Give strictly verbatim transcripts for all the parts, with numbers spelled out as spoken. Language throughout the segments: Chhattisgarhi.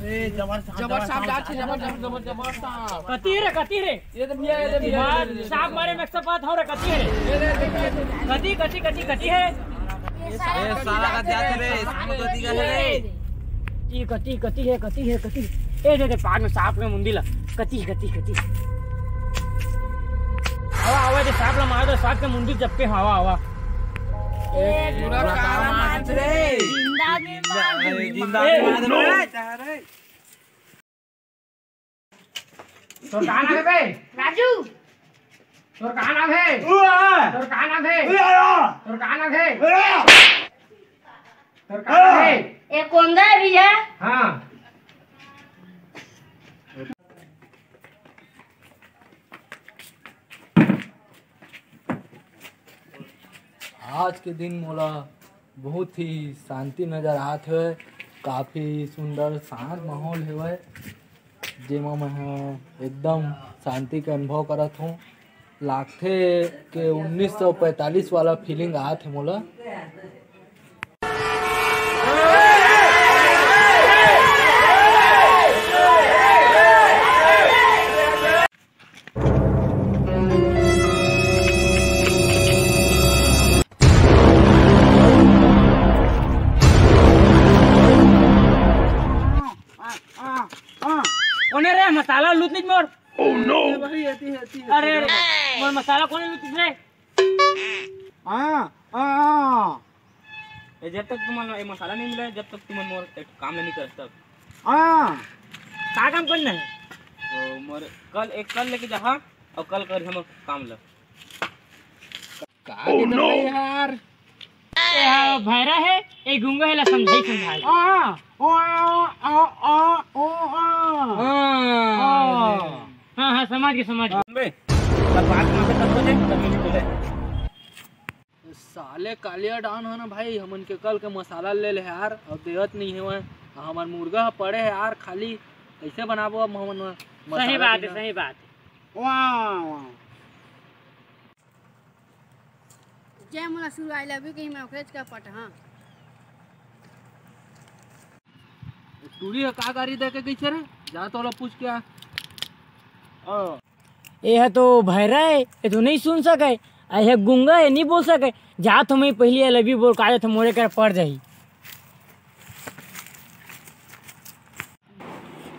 जबर सांप, जबर सांप जात हे, जबर, जबर, जबर, जबर सांप। कति रे, कति रे? ये तो भैया, ये तो भैया, मार, ये तो भैया। सांप मारे में expert हव रे, कति हे रे? ये तो भैया, ये तो भैया। कति, कति, कति, कति हे? ए, साला का जात हे रे, सांप कति का हे रे? ये कति, कति हे, कति हे, कति? ए, दे, दे, पाद में सांप के मुंदी ला। कति, कति, कति? आवा, आवा, दे, सांप ला मार दे, सांप के मुंदी चपके, आवा, आवा। ए, पूरा काला मार दे रे। जिंदा, जिंदा। जिंदा, ए, जिंदा, no। मार दे रे। तोर का नाम हे बे? राजू। तोर का नाम हे? उआ। तोर का नाम हे? उआ। तोर का नाम हे? उआ। तोर का नाम हे? ए, कोंदा भी हे? हाँ। आज के दिन मोला बहुत ही शांति नजर आत हे। काफी सुंदर शांत माहौल हेवय, जेमा मैं ह एकदम शांति के अनुभव करत हूँ। लागथे के उन्नीस सौ पैंतालीस वाला feeling आत हे मोला। कोने रे मसाला लूट लीज मोर? Oh no! अरे, अरे, मोर मसाला कोने लूट लीज रे? हाँ, हाँ, हाँ। ए, जब तक तुमन ए मसाला नहीं मिला, जब तक तुमन मोर एक काम नहीं कर सकता। हाँ। का काम करना है? तो मोर कल एक कल लेके जाहा और कल कर हम काम ला। का Oh, no! यार? ए हा भैरा है, ए गुंगा है, ला समझाई समझाई। आ, ओ, आ, आ, आ, ओ, आ। हाँ। हाँ, हाँ, समझ गए, समझ गए। बे, तब बात ना कर, तब बोले, तब नहीं बोले। साले कालिया डान ह ना भाई, हमन के कल के मसाला ले ले यार, अब देवत नहीं हेवय। हमर मुर्गा ह पड़े हे यार खाली, कैसे बनाबो अब हमन मसाला सही बात है, बिना? सही बात है। वाह, वाह। जय मोला सुरु I love you कही मैं ओकरेच का पटहा। टूरी ह का गारी दे के गइसे रे? जा तो ओला पूछ के आ। ओ। ए ह तो भैरा हे, ए तो नहीं सुन सके, ए ह गुंगा हे, नहीं बोल सके। जा तो मैं पहली I love you बोल का जात मोरे कर पड़ जाही।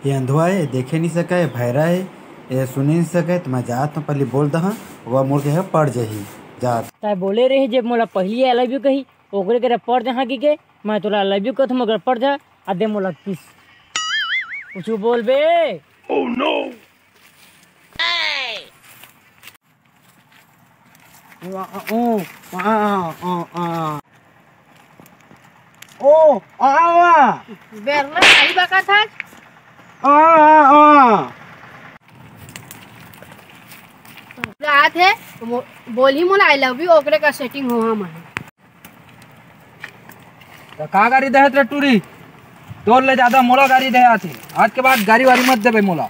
ये अंधवा हे, देखे नहीं सके, ये भैरा हे, ये सुने नहीं सके, तो मैं जात हूँ, पहले बोल दहा, वो मोर के है पड़ जाही, जात। तै बोले रहे, जब मोला पहली I love you कही, ओकरे के पड़ जाहा की के, मैं तोला I love you कहत हूँ, मगर पड़ जा, आ दे मोला kiss। कुछ बोल बे। Oh no! ओ, आ, आ, आ। ओ, आ, आ। बेरला सही बका था। आ, आ, आ। रात है, वो बोली मोला I love you, ओकरे का setting हो हम है। त का गारी देहत रे टूरी? तोर ले ज्यादा मोला गारी देहत हे। आज के बाद गारी वारी मत देबे मोला।